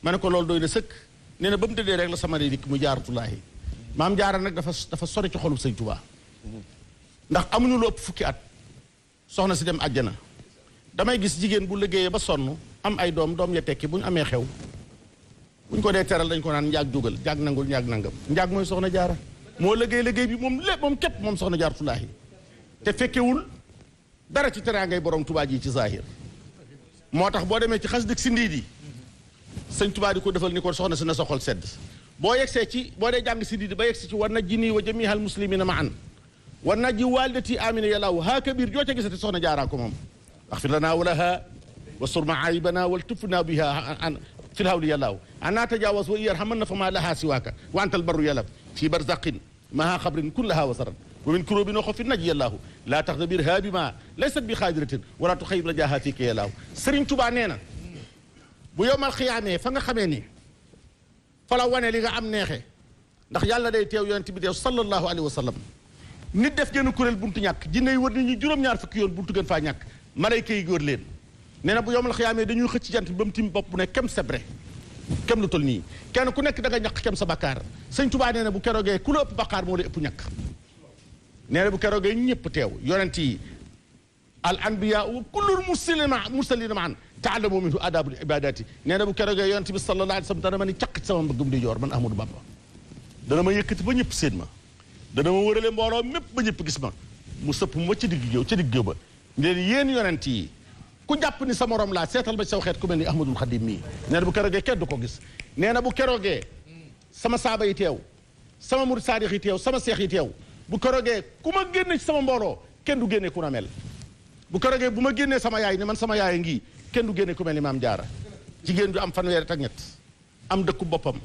ma ne ko loolu doy na sëkk nee na ba mu tëddee rek la sama day dikk mu jaaratulaahi maam jaara nag dafa sori ci xolub sëñ Tuubaa ndax amuñu lu ëpp fukki at soxna si dem àjjana damay gis jigéen bu liggéeyee ba sonn am ay doom ya tekki bu ñu amee xew bu ñu ko dee teral dañ ko naan njaag jógal njaag nangul njaag nangam njaag mooy soxna jaara moo liggéey bi moom lépp moom képp moom soxna jaaratulaahi te fekkewul dara ci teraangay borom Tuubaa ji ci zahir moo tax boo demee ci xas dëkk si ndiit yi sëñ Tuubaa di ko defal ni ko soxna si na soxol sedd boo yegsee ci boo dee jàng si ndiit ba yegsi ci war na ji nii wa jamihal muslimina ma an war na ji walidati amina yàllaaw haa kabir joo ca gisati soxna jaaraa ko moom axfir lanaa wa lahaa wa sur maayibana wal tufna biha an fi lhawli yàllaaw ana tajawas wa iyarhaman na fa ma lahaa siwaaka wa antal barru yàlla fi barzaqin maha xabrin kun lahaa wa saran wa min kuroo bi noo xof fi naj yàllaahu laa tax da biir haa bi ma laysat bi xaadiratin wala tu xayib la jaaha fii ka yàllaahu Sëriñ Tuubaa nee na bu yowmal xiyaamee fa nga xamee ni fa la wane li nga am neexe ndax yàlla day teew yonent bi teew sallallahu alayhi wa sallam nit def génn kuréel buntu ñàkk jinne yi wër nit ñi juróom-ñaar fukki yoon buntu gën faa ñàkk malayka yi góor leen nee na bu yowmal xiyaamee dañuy xëcc jant bi ba mu tim bopp bu ne kem sebre kem lu tol nii kenn ku nekk da nga ñàkk kem sa bakkaar Sëñ Tuubaa nee na bu keroogee ku la ëpp bakkaar moo la ëpp ñàkk nee na bu keroogee ñëpp teew yonent yi al anbiyaa kullul mursalina maan taalamu minhu adabul ibadati nee na bu keroogee yonent bi sallallahu alayhi wa sallam dana ma ni caq ci sama mbëggum di joor man Ahmadou Bamba dana ma yëkkati ba ñëpp seen ma dana ma wërale mbooloo mépp ba ñëpp gis ma mu sëpp ma ca digg géew ba leen yéen yonent yi ku jàpp ni sa morom laa seetal ba ci saw xeet ku mel ni Ahmadul Xadim mii nee na bu keroogee kenn du ko gis nee na bu keroogee sama saaba yi teew sama murid saadix yi teew sama seex yi teew bu keroogee ku ma génne ci sama mbooloo kenn du génne ku na mel bu keroogee bu ma génnee sama yaay ni man sama yaay ngi kenn du génne ku mel ni maam jaara jigéen ju am fanweeri ak ñett am dëkku boppam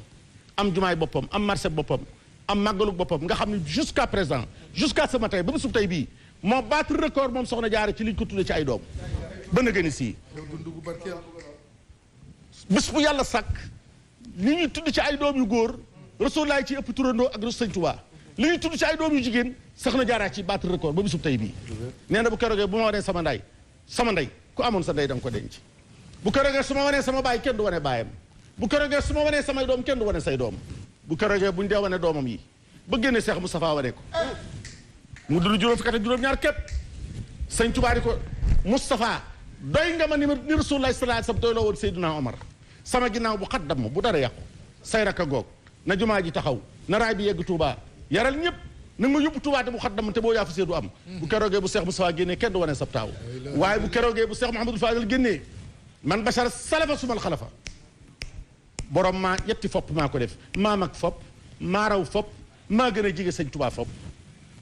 am jumaay boppam am marché boppam am màggalu boppam nga xam ne jusqu'à présent jusqu'à ce matin ba mu sub tey bii moo battre record moom soxna jaara ci liñ ko tuddee ci ay doom ba na gën a sii bés bu yàlla sàkk li ñuy tudd ci ay doom yu góor Rasulullah ci ëpp turandoo ak Sëñ Tuubaa li ñuy tudd ci ay doom yu jigéen soxna jaaraa ci battre record ba bisub tey bii nee na bu keroogee bu ma wanee sama ndey ku amoon sa ndey da nga ko denc bu keroogee su ma wanee sama baay kenn du wane baayam bu keroogee su ma wanee samay doom kenn du wane say doom bu keroogee buñ dee wane doomam yi ba génne Seex Mustafaa wane ko mu dund juróom fukki at ak juróom-ñaar képp Sëñ Tuubaa di ko Mustafaa doy nga ma ni Rasulullah sallallahu alayhi wasallam doy loo woon Seydina Omar sama ginnaaw bu xat dam bu dara yàqu say raka goog na jumaa ji taxaw na raay bi yegg Touba yaral ñëpp na nga ma yóbbu Touba te bu xat dam te boo yaa fa seedu am bu keroogee bu Seex Mustafaa génnee kenn du wane sab taaw waaye bu keroogee bu Seex Muhammadul Faadil génnee man bachara salafa sumal xalafa borom maa yetti fopp maa ko def maa mag fopp maa raw fopp maa gën a jige Sëñ Tuubaa fopp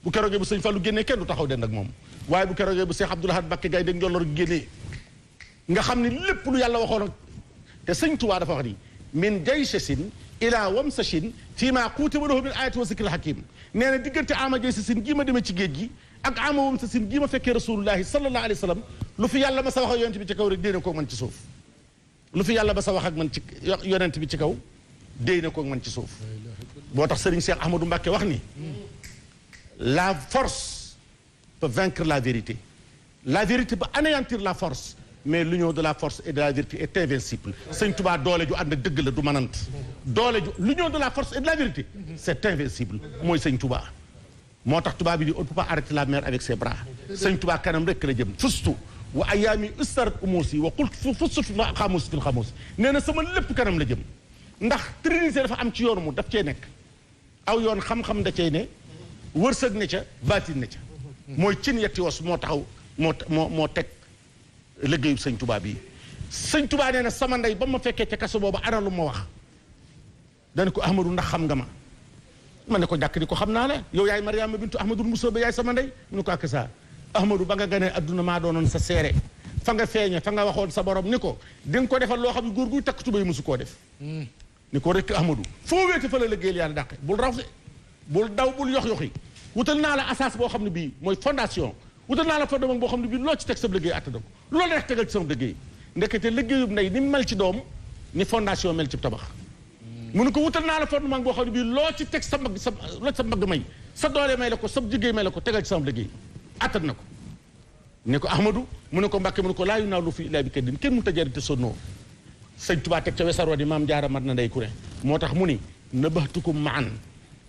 bu keroogee bu Sëñ Fallu génnee kenn du taxaw den ak moom waaye bu keroogee bu Seex Abdul Ahad Mbakke gay dégg njolloor génnee nga xam ni lépp lu yàlla waxoon ak te Sëñ Tuubaa dafa wax ni min jaysasin ila wamsasin fii maa kuutiba lahu min ayati wa zikril hakim nee na diggante ama jaysasin gii ma demee ci géej gi ak ama wamsasin gii ma fekkee rasulullahi sallallahu alayhi wa sallam lu fi yàlla ma sa wax ak yonent bi ci kaw rek déy na ko man ci suuf lu fi yàlla ba sa wax ak man ci yonent bi ci kaw déy na ko man ci suuf boo tax Sëriñ Cheikh Ahmadou Mbacké wax ni la force peut vaincre la vérité peut anéantir la force mais l'union de la force et de la vérité est invincible Sëñ Tuubaa doole ju ànd ak dëgg la du manant l'union de la force et de la vérité c'est invincible mooy Sëñ Tuubaa moo tax tubaab bi di on ne peut pas arrêter la mer avec ses bras Sëñ Tuubaa kanam rek la jëm fustu wa ayaami ustarat umuusi wa qult fustu xamuus fil xamuus nee na sama lépp kanam la jëm ndax trinité dafa am ci yoonu mu daf cee nekk aw yoon xam-xam da cey ne wërsëg ne ca baatin ne ca mooy cin yetti was moo taxaw moo teg liggéeyu Sëñ Tuubaa bii Sëñ Tuubaa nee na sama ndey ba ma fekkee ca kaso boobu ana lu ma wax dana ko Ahmadou ndax xam nga ma ne ko jàkk di ko xam naa la yow yaay Mariama bintu Ahmadul Muso ba yaay sama ndey mu ne ko ak saa Ahmadou ba nga ganee adduna maa doonoon sa seere fa nga feeñe fa nga waxoon sa borom ni ko di nga ko defal loo xam ne góor guy takk tubéy musu koo def ni ko rek Ahmadou foo wéete fa la liggéeyal yàlla dàqe bul raw de bul daw bul yox-yoxi wutal naa la asas boo xam ne bii mooy fondation wutal naa la fondement boo xam ne bii loo ci teg sa liggéey atta ko loolu rek tegal ci sama liggéey ndekete liggéeyub ndey ni mel ci doom ni fondation mel ci tabax mu ne ko wutal naa la fondement boo xam ne bii loo ci teg sa mbagg sa mbagg may sa doole may la ko sa liggéey may la ko tegal ci sama liggéey attan na ko ne ko Ahmadou mu ne ko Mbàkke mu ne ko laa yu naaw lu fi illaa bi kaddin kenn mënut a jariñ te sonnoo sëñ Tuubaa teg ca wesaroo di maam jaara mat na ndey ku ne moo tax mu ni nabahtukum maan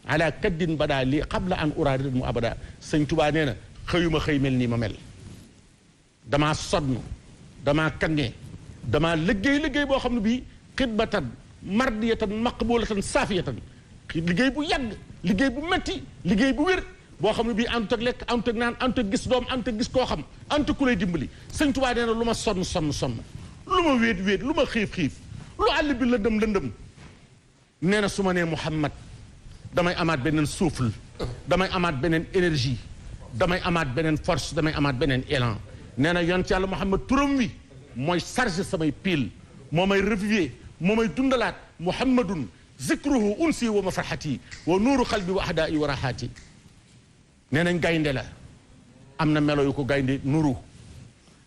ala kaddin bada li qabla an uraadi mu abada sëñ Tuubaa nee na xëyuma xëy mel nii ma mel damaa sonn damaa kange damaa liggéey boo xam ne bii xidbatan mardiyatan maqbulatan saafiyatan liggéey bu yàgg liggéey bu metti liggéey bu wér boo xam ne bii àndut ak lekk àndut ak naan àndut ak gis doom àndut ak gis koo xam àndut ak ku lay dimbali sëñ Tuubaa nee na lu ma sonn lu ma wéet lu ma xiif lu àll bi lëndëm nee na su ma nee Muhammad damay amaat beneen souffle damay amaat beneen énergie damay amaat beneen force damay amaat beneen élan nee na yonent yàlla Muhammad turam wi mooy chargé samay pile moo may reviver moo may dundalaat Muhammadun zikruhu unsi wa mafarhati wa nuuru qalbi wa ahdaai wa rahaati nee nañ gaynde la am na melo yu ko gaynde nuru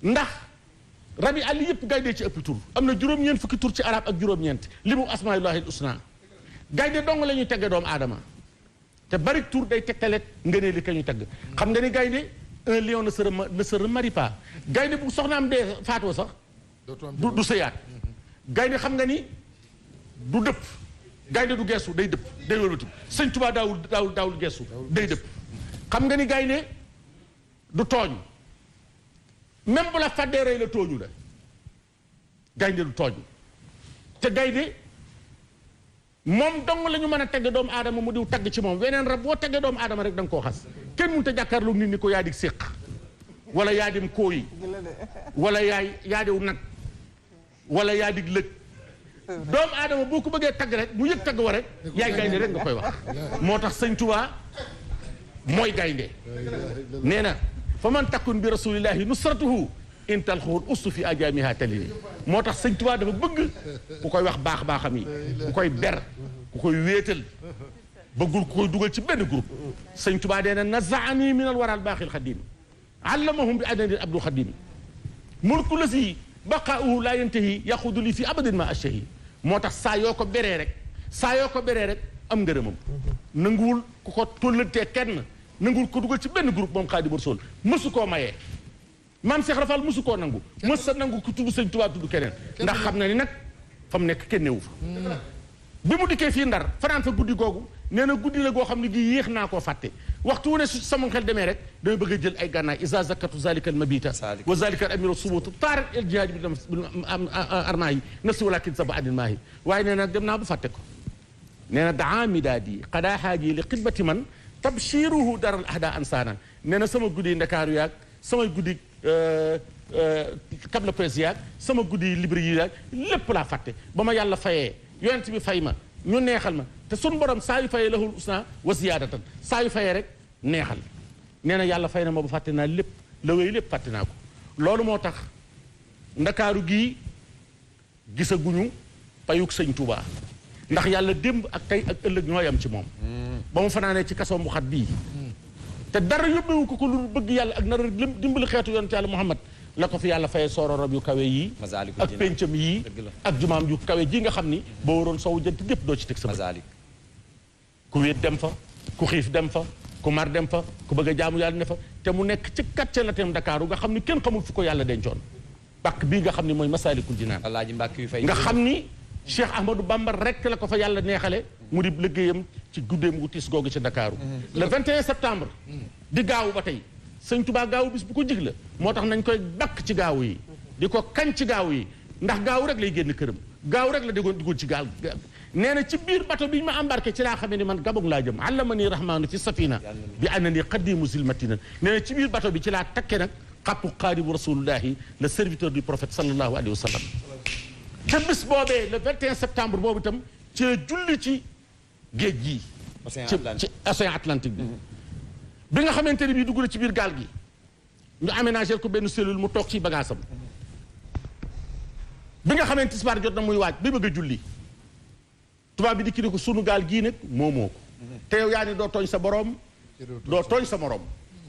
ndax rabi àll yëpp gaynde ci ëpp tur am na juróom-ñeent fukki tur ci arab ak juróom-ñeent li mu asmaullahi l usna gaynde dong la ñuy tegge doomu aadama te bari tur day tegtalet ngënee li ka ñu tegg xam nga ni gaynde un lion ne se remarie pas gaynde bu soxnaam dee faatoo sax du sëyaat gaynde xam nga ni du dëpp gaynde du geesu day dëpp day wëlbati sëñ Tuubaa daawul geesu day dëpp xam nga ni gaynde du tooñ même bu la fàddee rey la tooñu la gaynde du tooñ te gaynde moom dong la ñu mën a tegg doomu aadama mu diw tagg ci moom weneen rab boo teggee doomu aadama rek da nga koo xas kenn mënut a jàkkaarloog nit ni ko yaa di séq wala yaa dim kooyi wala yaa diw nag wala yaa dig lëg doomu aadama boo ko bëggee tagg rek mu yëg tagg wa rek yaay gaynde rek nga koy wax moo tax sëñ Tuubaa mooy gaynde nee na fa man takkun bi rasulillahi nusratuhu intal xuur ustu fi ajaamiha talini moo tax sëñ Tuubaa dafa bëgg ku koy wax baaxam yi ku koy ber ku koy wéetal bëggul ku koy dugal ci benn groupe sëñ Tuubaa dee na nazaani min al waral baaxil xadim allamahum bi adnadin abdul xadim mulku la si baqaauhu laa yantahi yaqudu li fi abadin ma ashahi moo tax saa yoo ko beree rek am ngërëmam nanguwul ku ko tollantee kenn nanguwul ko dugal ci benn groupe moom Xaadimu Rasuul mësu koo mayee maam Cheikh Rafal mësu koo nangu mës sa nangu ku tudd sëñ Tuubaa tudd keneen ndax xam na ni nag fa mu nekk kenn newu fa bi mu dikkee fii Ndar fanaan fa guddi googu nee na guddi la goo xam ne gi yéex naa koo fàtte waxtu wu ne su sama xel demee rek damay bëgg a jël ay gànnaay isa zakatu zalika al mabita wa zalika al amiru subutu taarat el jihaadi bi armaa yi nafsi walakin saba adin maahi waaye nee na dem naa bu fàtte ko nee na daa midaadi xadaa xaaji li xidbati man tabshiruhu daral ahda ansaana nee na sama guddi ndakaaru yaag samay guddi Cap Presse yaag sama guddi libri yi yaag lépp laa fàtte ba ma yàlla fayee yonent bi fay ma ñu neexal ma te sun borom saa yu fayee lahul usna wa ziyaadatan saa yu fayee rek neexal nee na yàlla fay na ma ba fàtte naa lépp la wéy lépp fàtte naa ko loolu moo tax ndakaaru gii gisaguñu payuk sëñ Tuubaa ndax yàlla démb ak tey ak ëllëg ñooy am ci moom ba mu fanaanee ci kasoom bu xat bii te dara yóbbewu ko lu bëgg yàlla ak nar a dimbali xeetu yonent yàlla Muhammad la ko fi yàlla fayee soororam yu kawe yii ak péncam yii ak jumaam yu kawe ji nga xam ni boo waroon sowu jant gépp doo ci teg sa bët ku wéet dem fa ku xiif dem fa ku mar dem fa ku bëgg a jaamu yàlla ne fa te mu nekk ci quartier latin Dakaaru nga xam ni kenn xamul fu ko yàlla dencoon pàkk bii nga xam ni mooy Masaalikul Jinaan nga xam ni Cheikh Ahmadou Bamba rek la ko fa yàlla neexale mu di liggéeyam ci guddeem gu tiis googu ci Dakaaru le 21 septembre di gaawu ba tey sëñ Tuubaa gaawu bis bu ko jig la moo tax nañ koy bakk ci gaawu yi di ko kañ ci gaawu yi ndax gaawu rek lay génn këram gaawu rek la duggoon ci gaal nee na ci biir bato bi ñu ma embarqué ci laa xamee ni man Gabon laa jëm allamani rahmaanu fi safina bi annani qadimu zilmatina nee na ci biir bato bi ci laa takke nag xàppu xaadimu rasulullahi le serviteur du prophète sallallahu alayhi wa sallam te bis boobee le 21 septembre boobu itam ci la julli ci géej gii ci océan Atlantique bi nga xamante ni bii dugg na ci biir gaal gi ñu aménagé ko benn cellule mu toog ci bagaasam bi nga xamante tisbaar jot na muy waaj bi bëgg a julli tubaab bi dikki ni ko sunu gaal gii nag moomoo ko te yow yaa ni doo tooñ sa borom doo tooñ sa morom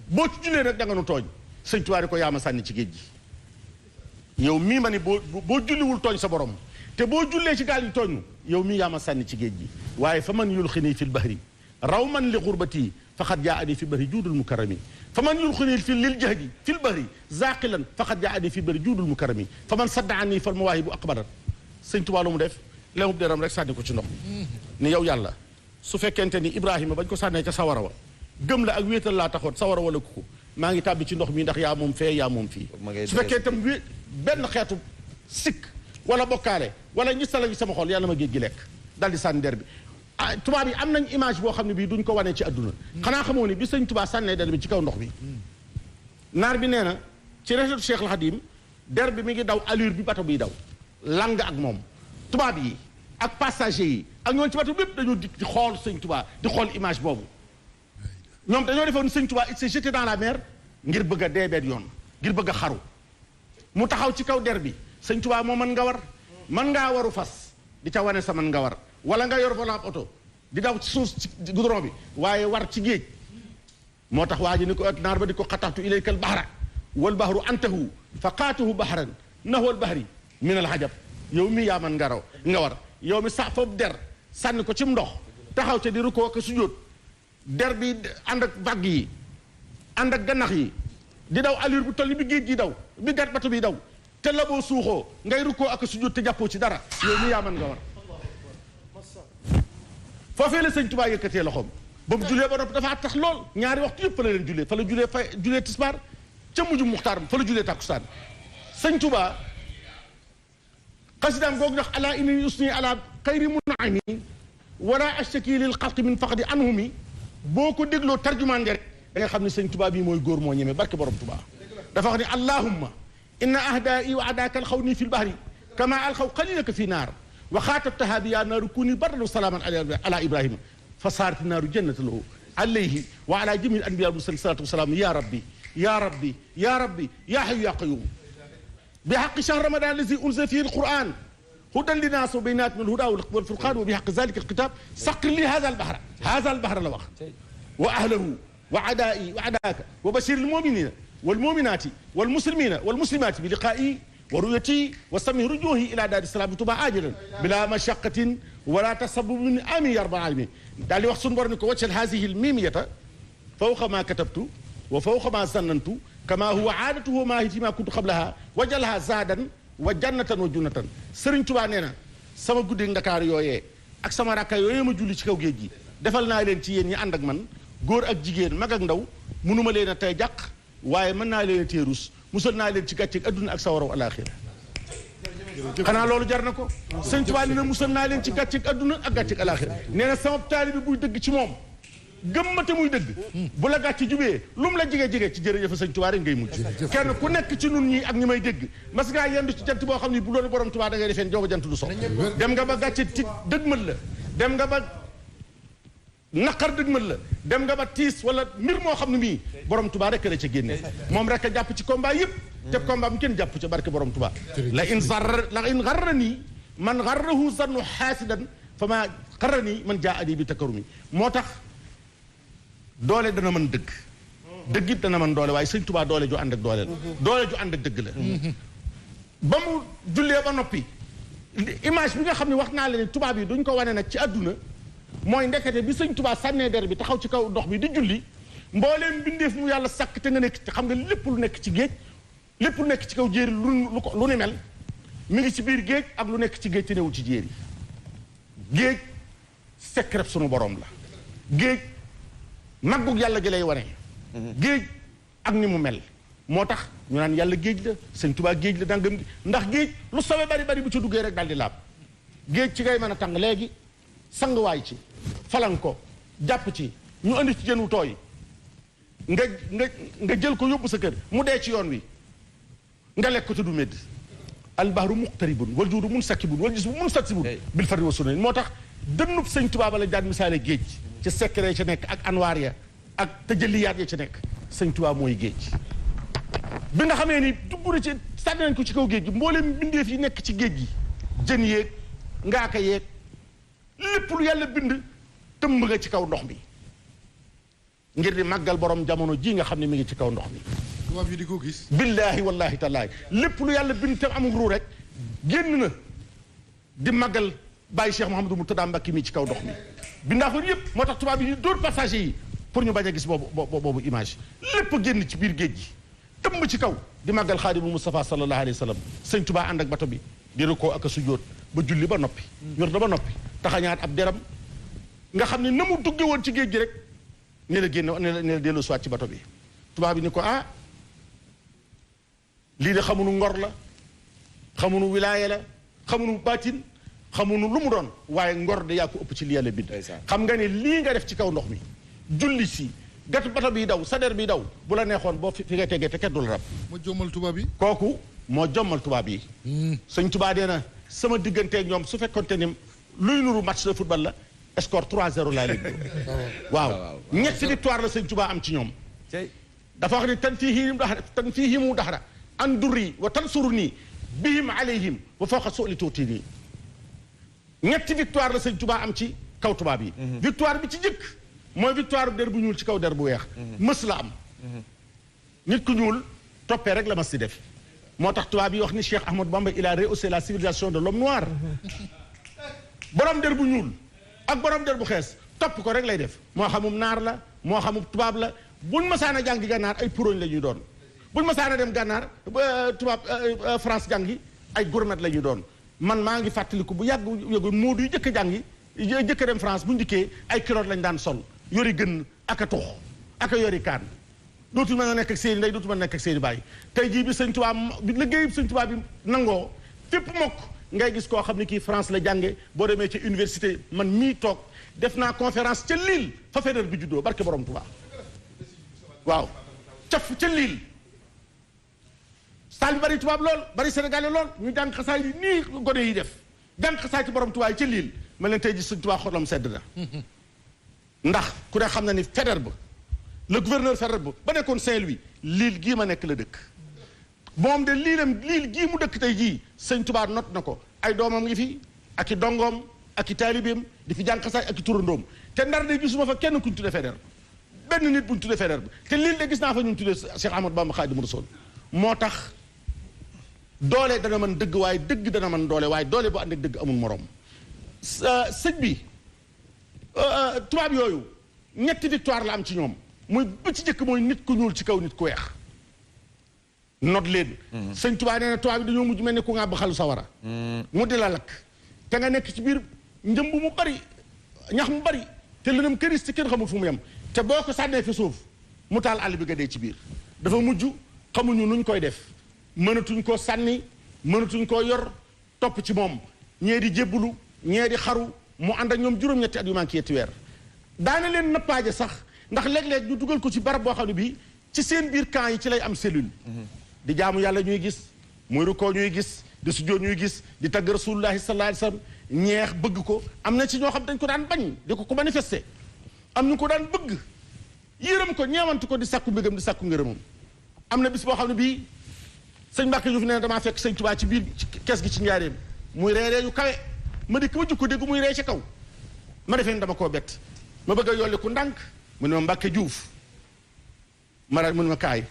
boo ci jullee nag da nga nu tooñ sëñ tubaab di ko yaama sànni ci géej gi yow mii ma ni boo julliwul tooñ sa borom te boo jullee ci gaal gi tooñ yow mii yaama sànni ci géej gi waaye fa man yulxini fil bahri raw man li xurbati faqad jaani fi bahri juudul mukarrami fa man yulxini fi lil jahdi fil bahri zaqilan faqad jaani fi bahri juudul mukarrami fa man sadda ani fal mawaahibu aqbarat sëñ Tuubaa lu mu def lemub deram rek sànni ko ci ndox ni yow yàlla su fekkente ni Ibrahima bañ ko sànnee ca sawara wa gëm la ak wéetal laa taxoon sawara wala ko maa ngi tàbbi ci ndox mi ndax yaa moom fee yaa moom fii su fekkee itam benn xeetu sikk wala bokkaale wala ñi sala gi sama xol yàlla ma géej gi lekk dal di sànni der bi ah tubaab yi am nañ image boo xam ne bii duñ ko wanee ci adduna xanaa xamoo ni bi sëñ Tuubaa sànnee der bi ci kaw ndox bi naar bi nee na ci resetu Cheikh al Khadim der bi mi ngi daw allure bi bato biy daw lang ak moom tubaab yi ak passager yi ak ñoon ci bato bépp dañoo di xool sëñ Tuubaa di xool image boobu ñoom dañoo defoon sëñ Tuubaa il s'est jeté dans la mer ngir bëgg a dee benn yoon ngir bëgg a xaru mu taxaw ci kaw der bi sëñ Tuubaa moo mën nga war mën ngaa waru fas di ca wane sa mën nga war wala nga yor volant oto di daw ci suuf ci goudron bi waaye war ci géej moo tax waa ji ni ko ak naar ba di ko xataxtu ilayka al bahra wal bahru antahu fa qaatuhu bahran nahwa al bahri min al hajab yow mi yaa mën nga raw nga war yow mi sax foofu der sànni ko ci ndox taxaw ca di rukkoo ak sujjóot der bi ànd ak vague yi ànd ak gannax yi di daw allure bu toll ni bi géej gi daw bi der bato bi daw te la boo suuxoo ngay rukkoo ak sujjóot te jàppoo ci dara yow mi yaa mën nga war foofee la sëñ Tuubaa yëkkatee loxoom ba mu julee ba noppi dafa tax lool ñaari waxtu yëpp fa la leen julee fa la julee fa julee tisbaar ca mujj muxtaar fa la julee tàkkusaan sëñ Tuubaa xasidaam googu ndax ala inni usni ala xayri munami wala ashtaki lil xalqi min faqdi anhumi boo ko dégloo tarjumaan rek da nga xam ne sëñ Tuubaa bii mooy góor moo ñeme barke borom Tuubaa dafa wax ne allahumma inna ahdaai wa adaaka alxawni fi lbahri kama alxaw qalilaka fi naar wa xaatabtaha bi yaa naaru kuni bardan wa salaaman ala ibrahima fa saarati naaru jannata lahu alayhi wa ala jami al anbiya mursalin salatu wasalaam ya rabbi ya rabbi ya rabbi ya hayyu ya qayyum bi haqqi shahr ramadan allazi unzila fihi alquran hudan linnaas wa bayyinatin min alhuda wal furqan wa bi haqqi zalika alkitab saqir li hada albahra la wax wa ahlahu wa adaai wa adaaka wa bashir almuminina walmuminati walmuslimina walmuslimati bi liqaa'i wa ru'yati wa sami rujuhi ila daari salaam Tuubaa ajilan bila mashaqatin wala tasabbub min amin ya rabbal alamin daal di wax suñu borom ni ko waccal haadihi almimiyata fawqa ma katabtu wa fawqa ma zannantu kama huwa aadatuhu ma hiti ma kuntu qablaha wajalha zaadan wa jannatan wa junnatan Sëriñ Tuubaa nee na sama guddi Ndakaar yooyee ak sama rakka yooyee ma julli ci kaw géej gi defal naa leen ci yéen ñi ànd ak man góor ak jigéen mag ak ndaw mënuma leen a tey jàq waaye mën naa leen a téerus musal naa leen ci gàcceeg adduna ak sawaraw alaaxira xanaa loolu jar na ko sëñ Tuubaa nee na musal naa leen ci gàcceeg adduna ak gàcceeg alaaxira nee na sama taalibe buy dëgg ci moom gëmmate muy dëgg bu la gàcce jubee lu mu la jige-jige ci jërëjëf sëñ Tuubaa rek ngay mujj kenn ku nekk ci nun ñi ak ñi may dégg mas ngaa yendu ci jant boo xam ne bu doon borom Tuubaa da ngay defeen jooba jant du so dem nga ba gàcce ti dëgmal la dem nga ba naqar dëgmal la dem nga ba tiis wala mbir moo xam ne mii borom Tuubaa rek la ca génne moom rek a jàpp ci combat yëpp te combat mu kenn jàpp ca barke borom Tuubaa la in garrani man garrahu zannu xaasidan fa ma garrani man jaa ani bi takarumi moo tax doole dana mën dëgg dëgg it dana mën doole waaye sëñ Tuubaa doole ju ànd ak doole la doole ju ànd ak dëgg la ba mu jullee ba noppi image bi nga xam ne wax naa leen tubaab yi duñ ko wane nag ci àdduna mooy ndekete bi sëñ Tuubaa sànnee der bi taxaw ci kaw ndox bi di julli mbooleem bindeef mu yàlla sàkk te nga nekk te xam nga lépp lu nekk ci géej lépp lu nekk ci kaw jéeri lu ni mel mi ngi ci biir géej ak lu nekk ci géej te newul ci jéeri géej secret sunu borom la géej maggug yàlla gi lay wane géej ak ni mu mel moo tax ñu naan yàlla géej la sëñ Tuubaa géej la dangam ndax géej lu sobe bari bari bu ci duggee rek daal di laab géej ci ngay mën a tàng léegi sanguwaay ci falan ko jàpp ci ñu indi ci jën wu tooy nga jël ko yóbbu sa kër mu dee ci yoon wi nga lekk ko te du médd albahru muqtaribun wal juudu munsakibun wal jismu munstasibun bil fardi wa sunna moo tax dënnub sëñ Tuubaa ba la daan misaale géej ci secret ca nekk ak anwaar ya ak tëjaliyaat ya ca nekk sëñ Tuubaa mooy géej bi nga xamee ni dugg na ci sànni nañ ko ci kaw géej gi mbooleem mbindeef yi nekk ci géej gi jën yeeg ngaaka yeeg lépp lu yàlla bind tëmb nga ci kaw ndox mi ngir di màggal borom jamono ji nga xam ne mi ngi ci kaw ndox mi tubaab yi di ko gis billaahi wallaahi tallaahi lépp lu yàlla bind te amul ru rek génn na di màggal bàyyi Cheikh Mouhamadou Mourtada Mbacké mi ci kaw ndox mi bindaa ko yëpp moo tax tubaab yi dóor passager yi pour ñu bañ a gis boobu image lépp génn ci biir géej gi tëmb ci kaw di màggal Xaadimu Mustafa sallallahu alayhi wa sallam sëñ Tuubaa ànd ak bato bi di rukkoo ak a sujjóot ba julli ba noppi ñor da ba noppi taxañaat ab deram nga xam ne na mu dugge woon ci géej gi rek ne la génn ne la dellu soit ci bato bi tubaab bi ni ko ah lii de xamunu ngor la xamunu wilaaye la xamunu baatin xamunu lu mu doon waaye ngor de yaa ko ëpp ci li yàlla bind xam nga ne lii nga def ci kaw ndox mi julli si gat bato bi daw sader bi daw bu la neexoon boo fi nga tegee te kenn du la rab moo jommal tubaab yi kooku moo jommal tubaab yi sëñ tubaab dee na sama digganteeg ñoom su fekkonte ni luy nuru match de football la score 3-0 laa leen waaw ñetti victoire la sëñ tubaab am ci ñoom dafa wax ne tan fiihimu daxra an durri wa tansuru nii bihim alayhim wa fawqa su'li tuuti nii ñetti victoire la sëñ tubaab am ci kaw tubaab yi victoire bi ci jëkk mooy victoire bu der bu ñuul ci kaw der bu weex mës la am nit ku ñuul toppee rek la mas di def moo tax tubaab yi wax ni Cheikh Ahmadou Bamba il a rehaussé la civilisation de l'homme noir borom der bu ñuul ak borom der bu xees topp ko rek lay def moo xamum naar la moo xamum tubaab la buñ masaana jàngi gànnaar ay puroñ la ñuy doon buñ masaana dem gànnaar tubaab France jàngi ay gourmet la ñuy doon man maa ngi fàttaliku bu yàgg yëgu moodu yu jëkk jàngi jëkk dem France bu njëkkee ay kiloot lañ daan sol yori gën ak a tux ak a yori kaan dootul mën a nekk ak seeni ndey dootul mën a nekk ak seeni baay tey jii bi sëñ tubaab bi liggéey sëñ tubaab bi nangoo fépp mokk ngay gis koo xam ne kii France la jànge boo demee ci université man mii toog def naa conférence ca Lille fa Faidherbe bi juddoo barke borom Tuubaa waaw ca Lille saal bi bari tubaab lool bari sénégalais lool ñu jàng xasaay yi nii gone yi def jàng xasaay ci borom Tuubaa yi ca Lille ma leen tey ji sëñ Tuubaa xolam sedd na ndax ku ne xam na ni Faidherbe le gouverneur Faidherbe ba nekkoon Saint-Louis Lille gii ma nekk la dëkk moom de Lille gii mu dëkk tey jii sëñ Tuubaa not na ko ay doomam ngi fi ak i dongoom ak i taalibeem di fi jàng xasaay ak i turandoom te ndar de gisuma fa kenn kuñ tudde Faidherbe benn nit buñ tudde Faidherbe te Lille de gis naa fa ñun tudde Cheikh Ahmadou Bamba Khadimu Rasuul moo tax doole dana mën dëgg waaye dëgg dana mën doole waaye doole bu ànd ak dëgg amul morom sëñ bi tubaab yooyu ñetti victoire la am ci ñoom muy ba ci jëkk mooy nit ku ñuul ci kaw nit ku weex not leen sëñ tubaab nee na tubaab yi dañoo mujj mel ni ku ngàbb xalu sawara mu di la lakk te nga nekk ci biir njëmb mu bari ñax mu bari te lënam këris te kenn xamul fu mu yem te boo ko sànnee fi suuf mu taal àll bi nga dee ci biir dafa mujj xamuñu nuñ koy def mënatuñ koo sànni mënatuñ koo yor topp ci moom ñee di jébbulu ñee di xaru mu ànd ak ñoom juróom-ñetti at yu manqué yetti weer daana leen nappaaje sax ndax léeg-léeg ñu dugal ko ci barab boo xam ne bii ci seen biir camp yi ci lay am cellule di jaamu yàlla ñuy gis muy rukkoo ñuy gis di sujjóot ñuy gis di tagg rasulullahi sallallahu alayhi wasallam ñeex bëgg ko am na ci ñoo xam dañ ko daan bañ di ko manifester am ñu ko daan bëgg yërëm ko ñeewantu ko di sàkku mbégam di sàkku ngërëmam am na bis boo xam ne bii sëñ Mbàkke Juuf nee na damaa fekk sëñ Tuubaa ci biir kees gi ci njaareem muy reeree yu kawe ma dikk ma jukko dégg muy ree ci kaw ma defee dama koo bett ma bëgg a yolli ku ndànk mu ne ma Mbàkke Juuf ma mu ne ma kaay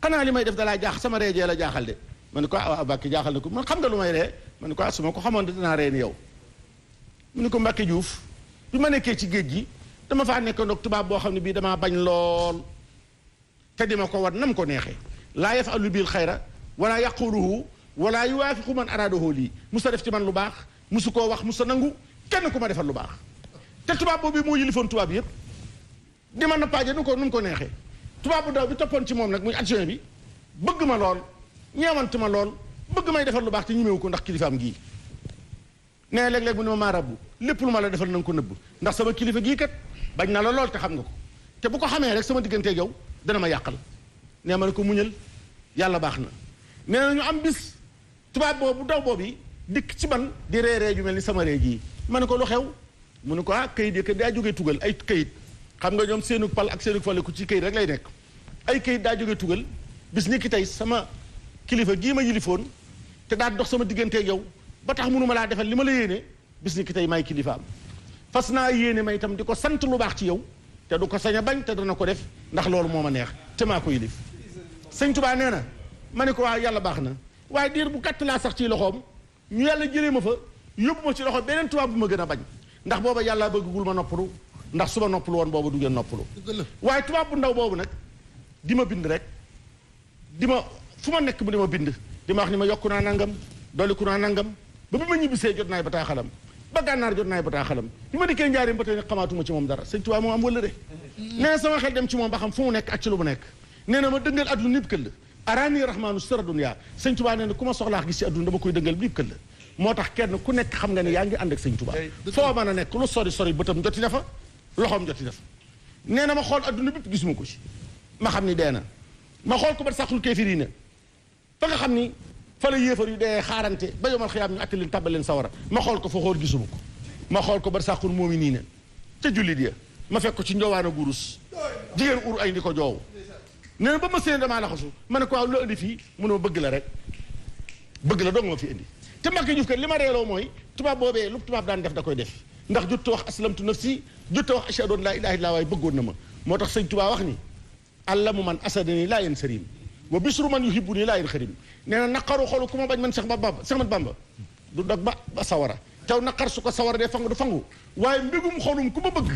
xanaa li may def dalaa jaax sama reejee la jaaxal de ma ne ko ah Mbàkke jaaxal na ko man xam nga lu may ree ma ne ko ah su ma ko xamoon dinaa ree ni yow mu ne ko Mbàkke Juuf bi ma nekkee ci géej gi dama faa nekk ndox tubaab boo xam ne bii damaa bañ lool te di ma ko war nam ko neexee laa yafalu bil xayra wala yaquluhu wala yuwaafiqu man araadahu lii musa def ci man lu baax musu koo wax musa nangu kenn ku ma defal lu baax te tubaab boobu moo yilifoon tubaab yëpp di ma nappaaje nu mu ko neexee tubaab bu daw bi toppoon ci moom nag muy adjoint bi bëgg ma lool ñeewant ma lool bëgg may defal lu baax te ñemewu ko ndax kilifaam gii nee léeg-léeg mu ne ma maa rabbu lépp lu ma la defal na nga ko nëbb ndax sama kilifa gii kat bañ na la lool te xam nga ko te bu ko xamee rek sama digganteeg yow dana ma yàqal nee ma ne ko muñal yàlla baax na nee na ñu am bis tubaab boobu daw boobu dikk ci man di reeree ju mel ni sama ree jii ma ne ko lu xew mu ne ko ah kayit yi daa jógee tugal ay kayit xam nga ñoom seenug pal ak seenug fale ku ci kayit rek lay nekk ay kayit daa jógee tugal bis ni ki tey sama kilifa gii ma yilifoon te daa dox sama digganteeg yow ba tax mënuma laa defal li ma la yéene bis ni ki tey maay kilifaam fas naa yéene ma itam di ko sant lu baax ci yow te du ko sañ a bañ te dana ko def ndax loolu moo ma neex te maa ko yilif sëñ Tuubaa nee na ma ne ko waaw yàlla baax na waaye diir bu gàtt laa sax ci loxoom ñu yàlla jëlee ma fa yóbbu ma ci loxo beneen tubaab bu ma gën a bañ ndax booba yàlla bëggul ma noppalu ndax su ma noppalu woon booba du ngeen noppalu waaye tubaab bu ndaw boobu nag di ma bind rek di ma fu ma nekk mu di ma bind di ma wax ni ma yokku naa nangam dolliku naa nangam ba bi ma ñibbisee jot naay bataaxalam ba gànnaar jot naay bataaxalam bi ma dikkee njaareem ba tey xamaatuma ci moom dara sëñ Tuubaa moom am wala de nee na sama xel dem ci moom ba xam fu mu nekk ak ci lu mu nekk nee na ma dëngal adduna nib këll araani rahmaanu sara dunya sëñ Tuubaa nee na ku ma soxlaa gis ci adduna dama koy dëngal nib këll moo tax kenn ku nekk xam nga ne yaa ngi ànd ak sëñ Tuubaa foo mën a nekk lu sori sori bëtam joti na fa loxoom joti na fa nee na ma xool adduna bépp gisuma ko ci ma xam ni dee na ma xool ko ba saxul kéefiriina fa nga xam ni fa la yéefar yu dee xaarante ba yomal xiyaam ñu atti leen tàbbal leen sawara ma xool ko fa xool gisuma ko ma xool ko ba saxul moomi nii na ca jullit ya ma fekk ko ci njowaana gurus jigéen ur ay ndi ko joow nee na ba ma seen damaa laxasu ma ne ko waaw loo indi fii mu ne ma bëgg la rek bëgg la dong ma fi indi te Mbàkke Juuf kat li ma reeloo mooy tubaab boobee lu tubaab daan def da koy def ndax jutta wax aslamtu nafsi jutta wax ashhadu an laa ilaaha illallaah waaye bëggoon na ma moo tax sëñ Tuubaa wax ni allamu man asadani laa yéen sëriñ wa bisru man yuhibbu nii laa yéen xarim nee na naqaru xolu ku ma bañ man Seex Ahmadu Bamba du dog ba sawara taw naqar su ko sawara dee fangu du fangu waaye mbégum xolum ku ma bëgg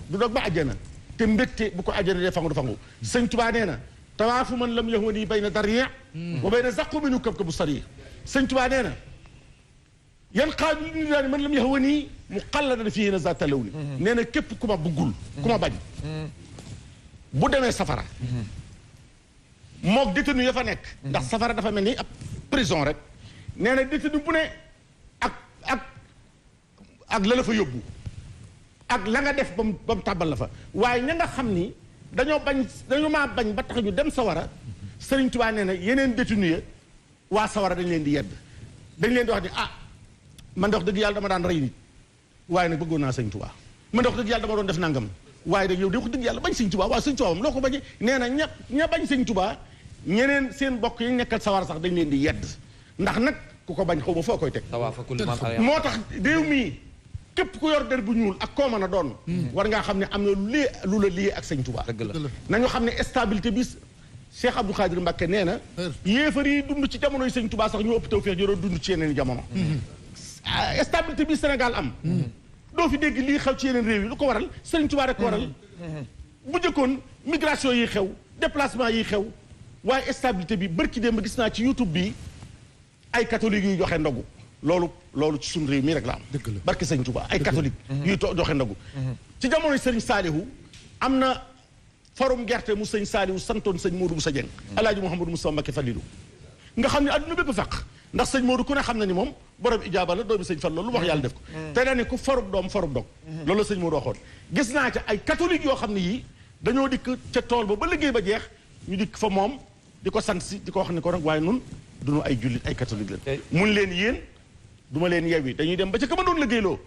du dog ba àjjana te mbégte bu ko àjjana dee fangu du fangu sëñ Tuubaa nee na tawaafu man lam yahwani bayna darriya wa bayna zaquminu kabkabu sari sëñ Tuubaa nee na yan xaaju li ñu daan man lam yahwani mu xalladan fii na za talaw ni nee na képp ku ma bëggul ku ma bañ bu demee safara moog détenu ya fa nekk ndax safara dafa mel ni ab prison rek nee na détenu bu ne ak la la fa yóbbu ak la nga def ba mu tàbbal la fa waaye ña nga xam ni dañoo maa bañ ba tax ñu dem sawara Sëriñ Tuubaa nee na yeneen détenu ya waa sawara dañ leen di yedd dañ leen di wax ni man de wax dëgg yàlla dama daan rey nit waaye nag bëggoon naa Sëriñ Tuubaa man de wax dëgg yàlla dama doon def nangam waaye nag yow de wax dëgg yàlla bañ Sëriñ Tuubaa waaw Sëriñ Tuubaa moom loo ko bañee nee na ña bañ Sëriñ Tuubaa ñeneen seen bokk yi nekkal sawara sax dañ leen di yedd ndax nag ku ko bañ xaw ma foo koy teg moo tax réew mii képp ku yor der bu ñuul ak koo mën a doon war ngaa xam ne am na lu la lii ak Sëriñ Tuubaa nañu xam ne stabilité bi Cheikh Abdou Khadir Mbacké nee na yéefar yi dund ci jamonoy Sëriñ Tuubaa sax ñu ëpp tawfeex yoroo dund ci yeneen jamono stabilité bi Sénégal am doo fi dégg lii xew ci yeneen réew yi lu ko waral Sëriñ Tuubaa rek ko waral bu njëkkoon migration yi xew déplacement yi xew waaye stabilité bi bërki démb gis naa ci YouTube bi ay catholiques yuy joxe ndogu loolu ci suñu réew mi rek la am barki Sëriñ Tuubaa ay catholique yuy joxe ndogu ci jamonoy Sëriñ Saalihu am na forum gerte mu Sëriñ Saalihu santoon sëñ Modou Moussa Dieng Alaaji Mouhamadou Moussa Mbacké Falilou nga xam ne adduna bépp faq ndax sëñ Modou ku ne xam na ni moom borom ijaaba la doomi sëñ Fall loolu lu wax yàlla def ko te daa ne ku forub doom forub dog loolu la sëñ Modou waxoon gis naa ca ay catholique yoo xam ne yii dañoo dikk ca tool ba liggéey ba jeex ñu dikk fa moom di ko sant si di ko wax ne ko nag waaye nun duñu ay jullit ay catholique la mun leen yéen duma leen yewwi dañuy dem ba ca ka ma doon liggéeyloo